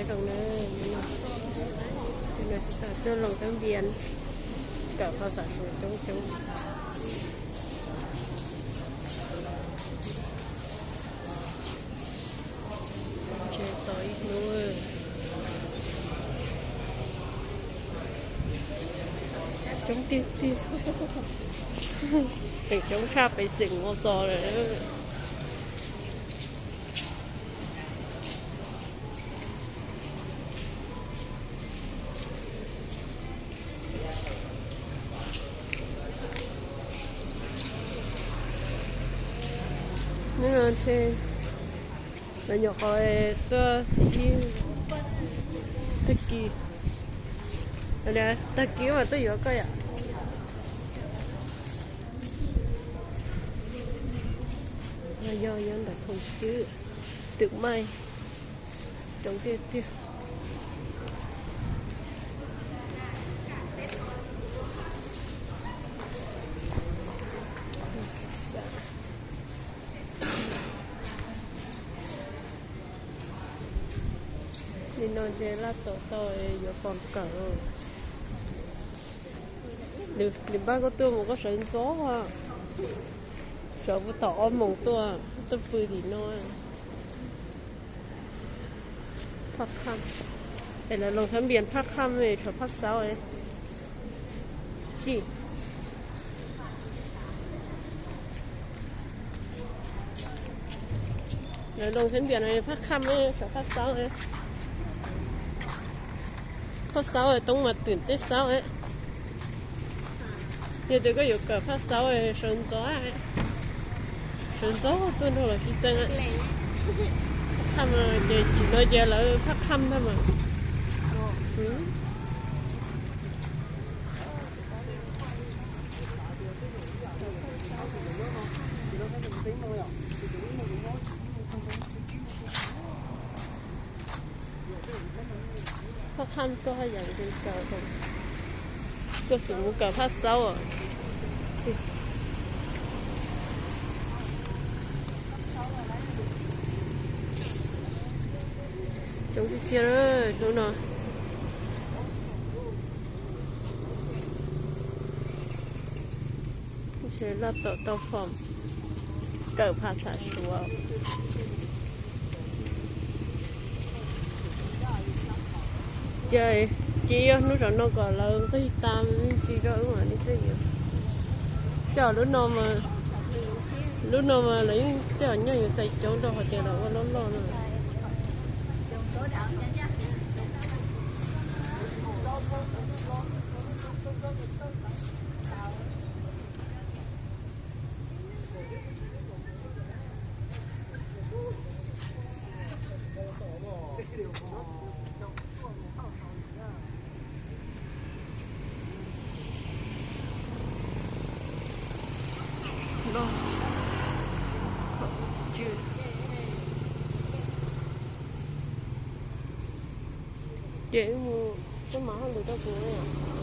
Cov no, cov no tsis tau tuaj Loos Thab Npias, kawm phas xas Suav coob coob. Tsev tos ib hnub. Coob tiag tiag. Tseem coob tshaj pem xeem Mos Xos lawm. Nws ntshe lawv nyuam qhuav tuaj ib tag kis, tag kis mas tuaj yuav koj yom. Yog, yog ntawm khoom tswb, twm maij, coob tiag tiag. Nim no ces laj tom tau yuav pom kawm. Nws npaj koj tuaj mus koj sawv ntxov, sawv puag thaum ob moos tuaj, tuaj pw tim no. Phaj Kham, es lawv Loos Thab Npias Phaj Kham, tshuav Phaj Xauv. Ci, lawv Loos Thab Npias no Phaj Kham, tshuav Phaj Xauv. Phaj Xauv toob mas twm tej xauv. Yog tias koj yuav kawm Phaj Xauv sawv ntxov, sawv ntxov tuaj nrog lawv sib txeeb. Phaj Kham ces tsim no ces lawv Phaj Kham ntag mas. Phaj Kham koj haj yam nkees kawm, koj xum mus kawm Phaj Xauv. Coob tiag tiag hnub no. Laj tom tau phom kawm phas xas Suav. Ces, ces yog hnub saum no kom lawv nqis tas me ntsis rau wb mam li tuaj yuav. Coj lub no mas, lub no mas lawv yeej coj nyob yuav txais coob rau hais tias lawv ua loj loj no. Ces mus, koj mam hauj lwm rau kuv na.